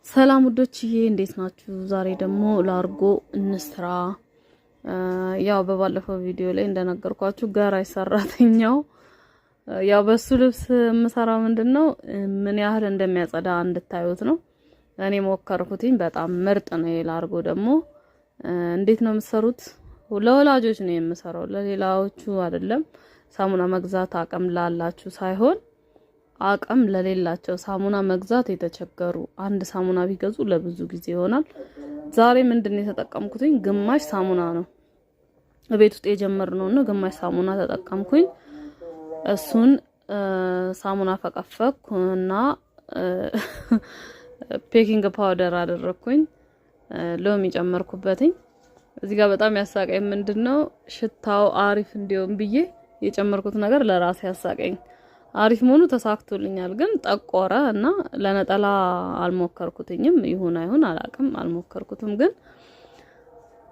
ሰላም ውዶችዬ እንዴት ናችሁ? ዛሬ ደግሞ ላርጎ እንስራ። ያው በባለፈው ቪዲዮ ላይ እንደነገርኳችሁ ጋራጅ ሰራተኛው ያው በሱ ልብስ የምሰራው ምንድነው ምን ያህል እንደሚያጸዳ እንድታዩት ነው። እኔ ሞከርኩትኝ፣ በጣም ምርጥ ነው። የላርጎ ደግሞ እንዴት ነው የምሰሩት? ለወላጆች ነው የምሰራው፣ ለሌላዎቹ አይደለም። ሳሙና መግዛት አቅም ላላችሁ ሳይሆን አቅም ለሌላቸው ሳሙና መግዛት የተቸገሩ አንድ ሳሙና ቢገዙ ለብዙ ጊዜ ይሆናል። ዛሬ ምንድን ነው የተጠቀምኩትኝ? ግማሽ ሳሙና ነው ቤት ውስጥ የጀመርነው ነው። ግማሽ ሳሙና ተጠቀምኩኝ። እሱን ሳሙና ፈቀፈኩ እና baking powder አደረኩኝ፣ ሎሚ ጨመርኩበትኝ። እዚህ ጋር በጣም ያሳቀኝ ምንድነው ሽታው አሪፍ እንዲሆን ብዬ የጨመርኩት ነገር ለራሴ ያሳቀኝ። አሪፍ መሆኑ ተሳክቶልኛል፣ ግን ጠቆረ እና ለነጠላ አልሞከርኩትኝም። ይሁን አይሁን አላቅም፣ አልሞከርኩትም፣ ግን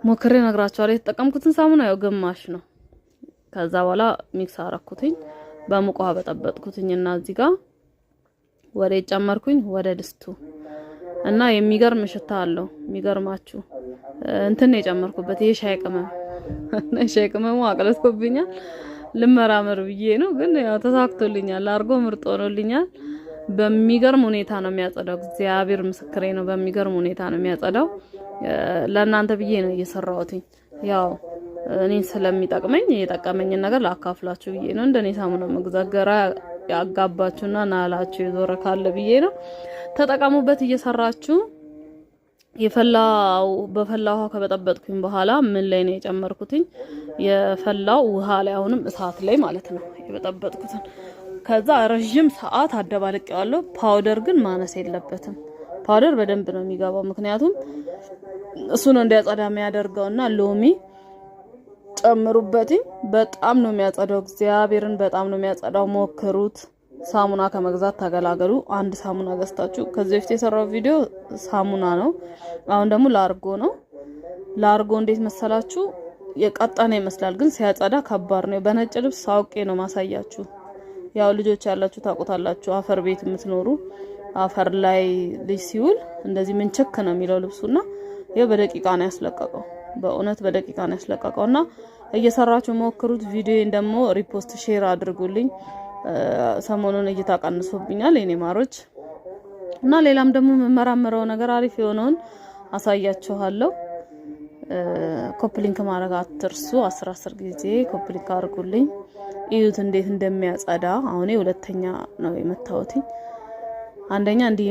ሞክሬ እነግራችኋለሁ። የተጠቀምኩትን ሳሙና ያው ግማሽ ነው። ከዛ በኋላ mix አረኩትኝ፣ በሙቅ ውሃ በጠበጥኩትኝ እና እዚህ ጋር ወደ ጨመርኩኝ ወደ ድስቱ እና የሚገርም ሽታ አለው። የሚገርማችሁ እንትን የጨመርኩበት የሻይ ቅመም የሻይ ቅመሙ አቅለጥኮብኛል። ልመራመር ብዬ ነው፣ ግን ያው ተሳክቶልኛል። አርጎ ምርጥ ሆኖልኛል። በሚገርም ሁኔታ ነው የሚያጸዳው። እግዚአብሔር ምስክሬ ነው። በሚገርም ሁኔታ ነው የሚያጸዳው። ለእናንተ ብዬ ነው እየሰራሁትኝ። ያው እኔን ስለሚጠቅመኝ የጠቀመኝን ነገር ላካፍላችሁ ብዬ ነው። እንደኔ ሳሙና መግዛት ግራ ያጋባችሁና ናላችሁ የዞረ ካለ ብዬ ነው። ተጠቀሙበት እየሰራችሁ። የፈላው በፈላ ውሃ ከበጠበጥኩኝ በኋላ ምን ላይ ነው የጨመርኩትኝ? የፈላው ውሃ ላይ፣ አሁንም እሳት ላይ ማለት ነው የበጠበጥኩትን። ከዛ ረዥም ሰዓት አደባልቄዋለሁ። Powder ግን ማነስ የለበትም። Powder በደንብ ነው የሚገባው፣ ምክንያቱም እሱ ነው እንዲያጸዳ የሚያደርገውና ሎሚ ጨምሩበትኝ። በጣም ነው የሚያጸዳው። እግዚአብሔርን በጣም ነው የሚያጸዳው። ሞክሩት። ሳሙና ከመግዛት ተገላገሉ። አንድ ሳሙና ገዝታችሁ፣ ከዚህ በፊት የሰራው ቪዲዮ ሳሙና ነው። አሁን ደግሞ ላርጎ ነው። ላርጎ እንዴት መሰላችሁ? የቀጠነ ይመስላል፣ ግን ሲያጸዳ ከባድ ነው። በነጭ ልብስ አውቄ ነው ማሳያችሁ። ያው ልጆች ያላችሁ ታውቁታላችሁ። አፈር ቤት የምትኖሩ አፈር ላይ ልጅ ሲውል እንደዚህ ምንችክ ነው የሚለው ልብሱና ይኸው በደቂቃ ነው ያስለቀቀው። በእውነት በደቂቃ ነው ያስለቀቀውና እየሰራችሁ ሞክሩት። ቪዲዮን ደግሞ repost share አድርጉልኝ። ሰሞኑን እይታ ቀንሶብኛል የኔ ማሮች እና ሌላም ደግሞ የምመራመረው ነገር አሪፍ የሆነውን አሳያችኋለሁ። Copy link ማድረግ አትርሱ። 10 10 ጊዜ copy link አድርጉልኝ። እዩት እንዴት እንደሚያጸዳ። አሁን ሁለተኛ ነው የመታወትኝ። አንደኛ እንዲህ